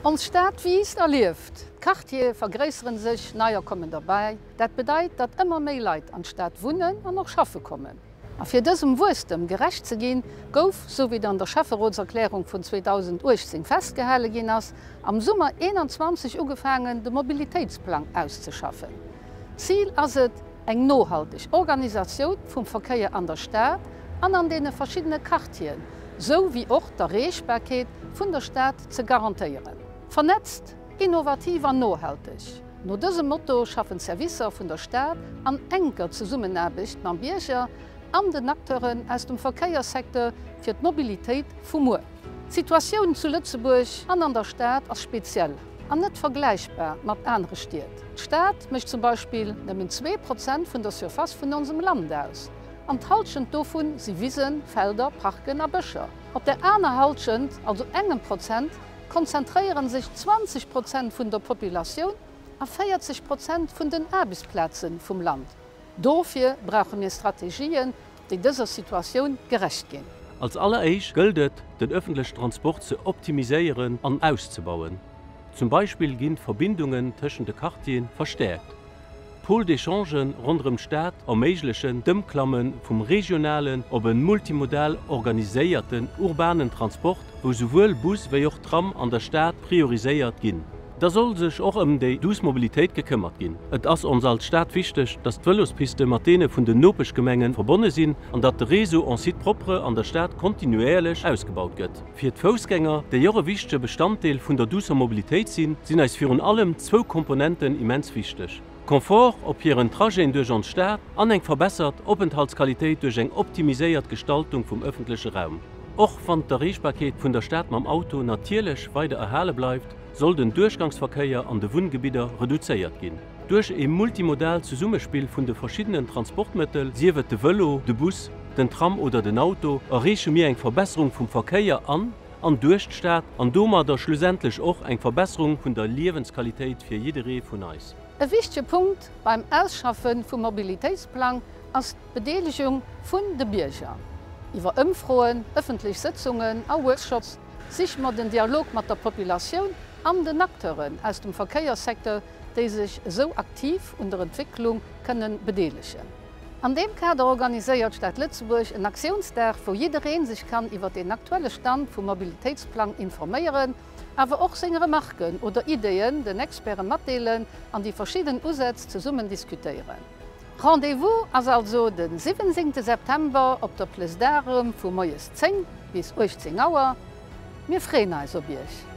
Ons Stad wiisst a lieft, d'Quartiere vergréissere sech, neier kommen derbäi. Dat bedeit, datt ëmmer méi Leit an d'Stad wunnen an och schaffe kommen. A fir dësem Wuesstem gerecht ze ginn, gouf, sou wéi et an der Schäfferotserklärung vun 2018 festgehale ginn ass, am Summer 21 ugefaangen, de Mobilitéitsplang auszeschaffen. Zil ass et, eng nohalteg Organisatioun vum Verkéier an der Stad an an deene verschiddene Quartieren, sou wéi och d'Erreechbarkeet vun der Stad ze garantéieren. Vernetzt, innovativ an nohalteg, no dësem Motto schaffen d'Servicer vun der Stad an enker Zesummenaarbecht mam Bierger an den Acteuren aus dem Verkéierssecteur fir d'Mobilitéit vu muer. D'Situatioun zu Lëtzebuerg an an der Stad ass speziell an net vergläichbar mat anere Stied. D'Stad mécht zum Beispill nëmmen 2% vun der Surface vun onsem Land aus, an d'Hallschent dovun si Wisen, Felder, Parken a Bëscher. Op der aner Hallschent, also engem Prozent, konzentréiere sech 20 Prozent vun der Populatioun a 40 Prozent vun den Aarbechtsplaze vum Land. Dofir brauche mir Strategien, déi dëser Situatioun gerecht ginn. Als alleréischt gëllt et, den öffentlechen Transport ze optimiséieren an auszebauen. Zum Beispill ginn d'Verbindungen tëschent de Quartieren verstäerkt. Pôles d'échangen ronderëm d'Stad erméiglechen d'Ëmklamme vum regionalen op e multimodal organiséierten urbanen Transport, wou souwuel Bus wéi och Tram an der Stad prioriséiert ginn. Da soll sech och ëm déi douce Mobilitéit gekëmmert ginn. Et ass ons als Stad wichteg, datt d'Vëlospiste mat deene vun den Nopeschgemenge verbonne sinn an datt de Réseau en site propre an der Stad kontinuéierlech ausgebaut gëtt. Fir d'Foussgänger, déi och e wichtege Bestanddeel vun der duusser Mobilitéit sinn, sinn eis virun allem zwou Komponenten immens wichteg, Confort op hiren Trajeten duerch ons Stad an eng verbessert Openthaltsqualitéit duerch eng optimiséiert Gestaltung vum ëffentleche Raum. Och wann d'Erreechbarkeet vun der Stad mam Auto natierlech weider erhale bleift, soll den Duerchgangsverkéier an de Wunngebidder reduzéiert ginn. Duerch ee multimodaalt Zesummespill vun de verschiddenen Transportmëttel, sief et de Vëlo, de Bus, den Tram oder den Auto, erreeche mir eng Verbesserung vum Verkéier an an duerch d'Stad an domadder schlussendlech och eng Verbesserung vun der Liewensqualitéit fir jidderee vun eis. E wichtege Punkt beim Ausschaffe vum Mobilitéitsplang ass d'Bedeelegung vun de Bierger. Iwwer Ëmfroen, ëffentlech Sëtzungen a Workshops siche mer den Dialog mat der Populatioun an den Acteuren aus dem Verkéierssecteur, déi sech esou aktiv un der Entwécklung kënnen bedeelegen. An deem Kader organiséiert d'Stad Lëtzebuerg en Aktiounsdag, wou jidderee sech kann iwwer den aktuelle Stand vum Mobilitéitsplang informéieren, awer och seng Remarken oder Ideeën den Experte matdeelen an déi verschidden Usätz zesummen diskutéieren. Rendez-vous ass also de 17 September op der Place d'Armes vu moies 10 bis 18 Auer. Mir freeën eis op Iech!